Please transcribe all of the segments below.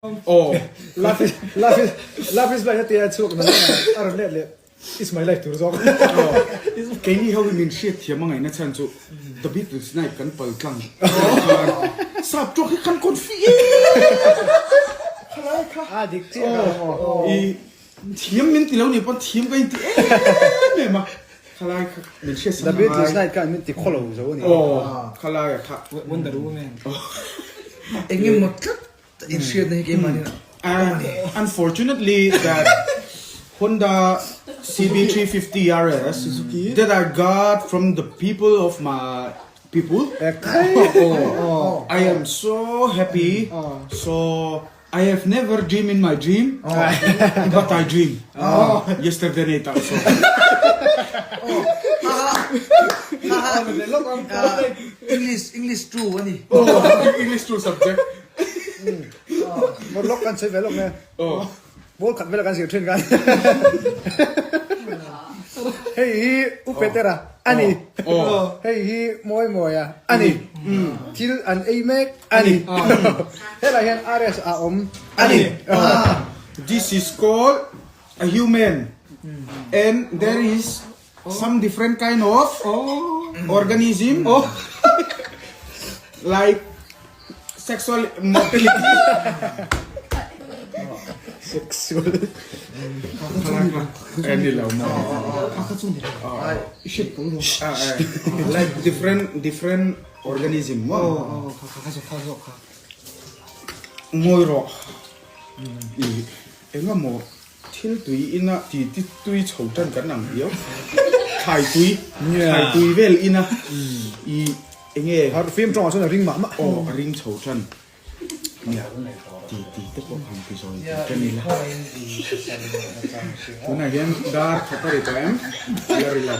Aw. Love is love is love is blind a tia chhuak na a rawn let leh is my life tur zawk. Keini ho hi min hriat thiam a ngaihna chhan chu The Beatles night kan pal tlang sap tawk hi kan confi em khalai kha. A dik chiah ka ram aw. I thiam min ti lo nih pawn thiam ka inti em em a khalai kha min hriat The Beatles night khan min ti khawlo zo a ni. Aw khalai a kha. Wonder Woman. Engemaw tlat inhriatna hi keimah nen a awm a ni. Unfortunately that Honda CB350 RS that I got from the people of my people oh I am so happy so I have never dream in my dream but I dream yesterday night also. English English true a ni. English true subject. Mawt lawk kan sawi ve lawk nge. Ball khat vela kan zir thin kan. Hei hi U Petera a ni. Hei hi Mawi Mawia a ni. Thil an ei mek a ni. Helai hian RS a awm a ni. This is called a human and there is some different kind of organism like sexual motility. Sexual. Ni lo maw? Like different different organism maw? Ngawi rawh. I engemaw Thil tui ina ti ti tui chho tan kan ang viau. Thlai tui, thlai tui vel ina i enge. Har film tawngah chuan a ring mah mah. Aw a ring chho tan. Nia ti ti te pawh han ti zawi tur tan ila. Tunah hian dar khat a ri tawh em? La ri lo.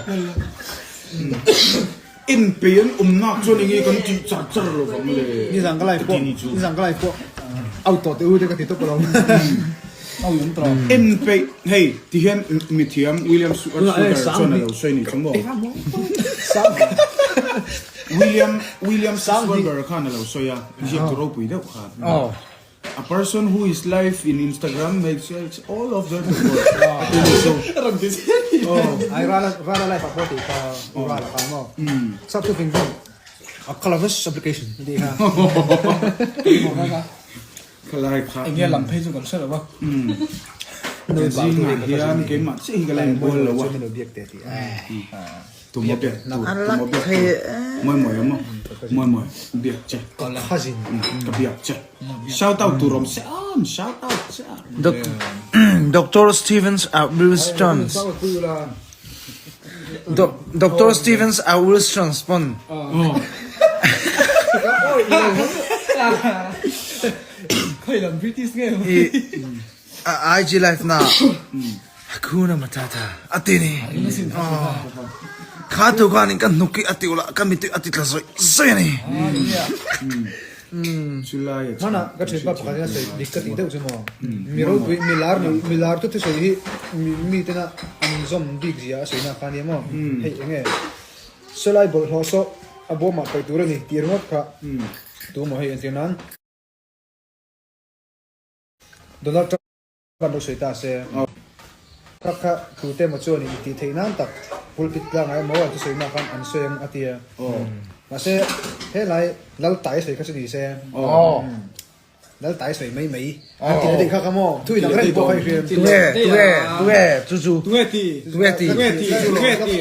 En pei an awm nak chuan enge kan tih char char lo vang le. Nizan ka live pawh nizan ka live pawh out tawh teh u te ka ti tawp alawm. En pei hei ti hian mithiam William Sugar chuan a lo sawi ni chu maw? William William Sugar khan a lo sawi a, ziak tu ropui deuh khan. A person who is live in Instagram makes all of the world. Ai rala rala live ah pawh tih kha rala kha maw sap chu fing fing a calavesh application tih kha Khalai kha Enge lam phei chu kan hre lo va. Zingah hian keimah chiah hi ka la inbual lo a. Tumaw biak tur, tumaw biak tur. Mawi mawi a maw? Mawi mawi biak che. Ka biak che. Shout out tur awm se am, shout out che a. Doctor Stevens a Wilson's Doctor Stevens a Wilson's pawn. I IG live na Hakuna Matata a ti ni. Kha tu khan in kan hnuk i a ti ula ka mittui a ti tla zawih zawih a ni. Hmana ka thianpa pakhat in a sawi dik ka tih deuh chu maw mi ropui mi lar ni mi lar chu thusawi hi mi tena an zawm bik zia a sawi na kha nia maw hei enge sawlai bawlhhlawh saw a bawmah paih tur a ni tih ringawt kha tu maw hei entir nan Donald Trump Kan lo sawi ta se, kha kha tute emaw chuan in tih theih nan tak pulpit tlangah emaw an thusawinak khan an sawi ang a ti a. Mahse, helai Lal Tai sawi kha chu ni se, Lal Tai sawi mai mai an ti na deuh kha kha maw? Thu inang reng pawh kha i hria em? Tunge, tunge, tunge, chu chu. Tunge ti? Tunge ti? Tunge ti? Tunge ti?